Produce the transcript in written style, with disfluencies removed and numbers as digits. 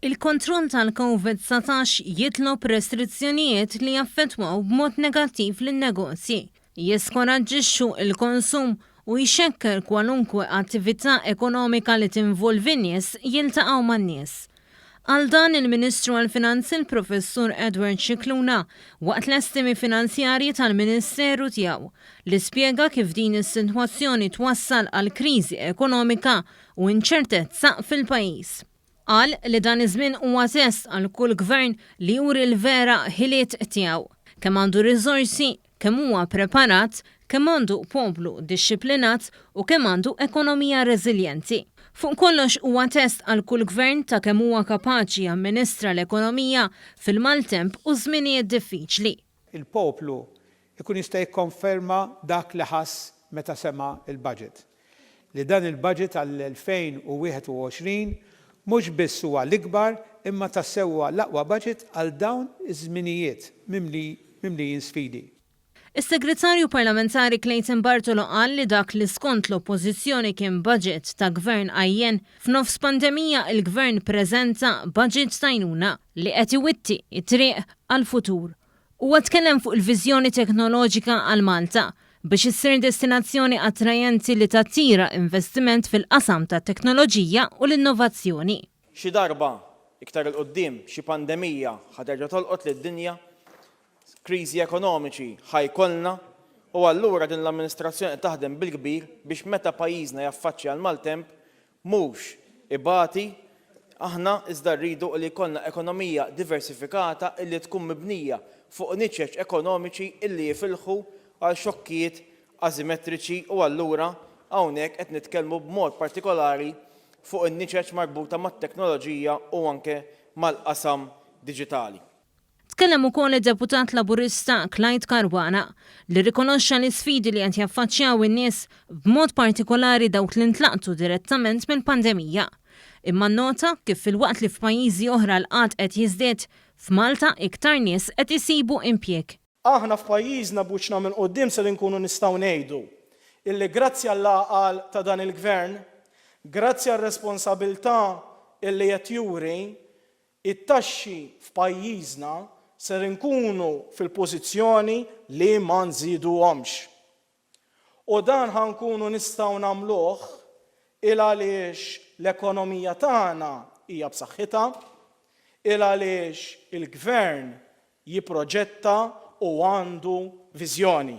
Il-kontroll tal-Covid 19 jitlob restrizzjonijiet li jaffettwaw b'mod negattiv lin-negozji, jiskoraġġixxu l-konsum u jxekkel kwalunkwe attività ekonomika li tinvolvi nies jiltaqgħu man-nies. Qal dan il-Ministru għall-Finanzi l-Professur Edward Scicluna waqt l-estimi finanzjarji tal-Ministeru tiegħu li spjega kif din is-sitwazzjoni twassal għal kriżi ekonomika u inċertezza fil-pajjiż. Qal li dan iż-żmien huwa test għal kull gvern li juri l-vera ħiliet tiegħu, kemm għandu riżorsi, kemm huwa preparat, kemm għandu poplu dixxiplinat u kemm għandu ekonomija reżiljenti. Fuq kollox huwa test għal kull gvern ta' kemm huwa kapaċi jamministra l-ekonomija fil-maltemp u żminijiet diffiċli. Il-poplu jkun jista' jikkonferma dak li ħass meta sema' l-budget. Li dan il-budget għall-2021 mhux biss huwa l-ikbar imma tassew huwa l-aqwa budget għal dawn iż-żminijiet mimlijin sfidi. Is-Segretarju Parlamentari Clayton Bartolo qal li dak li skont l-Oppożizzjoni kien budget ta' Gvern għajjen, f'nofs pandemija il-Gvern preżenta budget t'għajnuna li qed iwitti t-triq għall-futur. Huwa tkellem fuq il-viżjoni teknoloġika għal Malta biex issir destinazzjoni attrajenti li tattira investiment fil-qasam tat-teknoloġija u l-innovazzjoni. Xi darba, iktar 'il quddiem, xi pandemija ħa terġa' tolqot lid-dinja, kriżi ekonomiċi ħa jkollna u allura din l-amministrazzjoni qed taħdem bil-kbir biex meta pajjiżna jaffaċċja l-maltemp mhux ibati aħna iżda rridu li jkollna ekonomija diversifikata illi tkun mibnija fuq niċeċ ekonomiċi illi jifilħu għal xokkijiet asimetriċi u allura hawnhekk qed nitkellmu b'mod partikolari fuq in-niċeċ marbuta mat-teknoloġija u anke mal-qasam diġitali. Tkellem ukoll id-Deputat Laburista Clyde Caruana, li rrikonoxxa l-isfidi li qed jaffaċċjaw in-nies b'mod partikolari dawk li ntlaqtu direttament mill-pandemija. Imma nnota kif filwaqt li f'pajjiżi oħra l-qgħad qed jiżdied, f'Malta iktar nies qed isibu impjieg. Aħna f'pajjiżna b'wiċċna minn quddiem ser inkunu nistgħu ngħidu illi grazzi għall-għaqal ta' dan il-Gvern, grazzi għar-responsabilità illi qed juri, It-taxxi f'pajjiżna ser inkunu fil-pożizzjoni li ma nżiduhomx. U dan ħa nkunu nistgħu nagħmluh il għaliex l-ekonomija tagħna hija b'saħħitha, il għaliex il-Gvern jipproġetta u għandu viżjoni.